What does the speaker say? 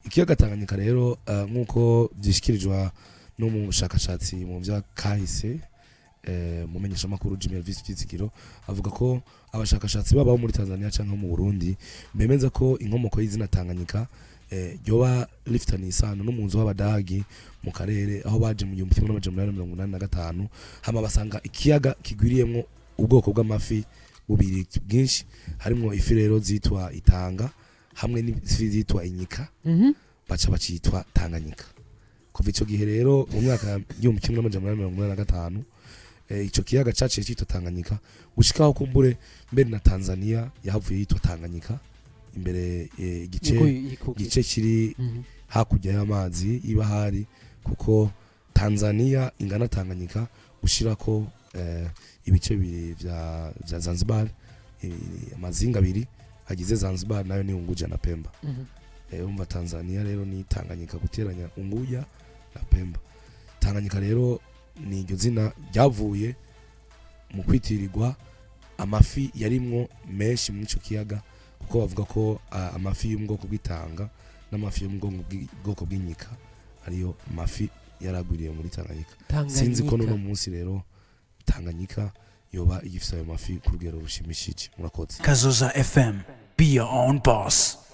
Ikiyaga Tanganyika rero, nk'uko vyishikirijwe n'umushakashatsi mu vya kahise, mumenyeshamakuru Jimmy Elvis Vyizigiro, avuga ko abashakashatsi baba bo muri Tanzania canke mu Burundi bemeza ko inkomoko y'izina Tanganyika ryoba rifitaniye isano n'umuzo w'Abadagi mu karere, aho baje mu 1885, hama basanga ikiyaga kigwiriyemwo ubwoko bw'amafi bubiri bwinshi, harimwo ifi rero zitwa itanga hamwe n'ifi zitwa inyika, baca bacitwa Tanganyika. Kuva ico gihe rero, mu myaka 1885, ico kiyaga caciye citwa Tanganyika, gushikaho kumbure mbere na Tanzania yahavuye yitwa Tanganyika imbere, igice Niko yikukira. igice kiri hakurya y'amazi y'ibahari, kuko Tanzania ingana Tanganyika gushirako ibice bibiri vya Zanzibar, amazinga abiri agize Zanzibar nayo ni Unguja na Pemba. Umva, Tanzania rero ni Tanganyika guteranya Unguja na Pemba. Tanganyika rero ni iryo zina ryavuye mu kwitirirwa amafi yarimwo menshi muri ico kiyaga, kuko bavuga ko amafi yo mu bwoko bw'itanga n'amafi yo mu bwoko bw'inyika ariyo mafi yaragwiriye muri Tanganyika. Sinzi ko Tanganyika. n'uno munsi rero Tanganyika yoba igifise ayo mafi ku rugero rushimishije. Murakoze. Kazoza FM. Be your own boss.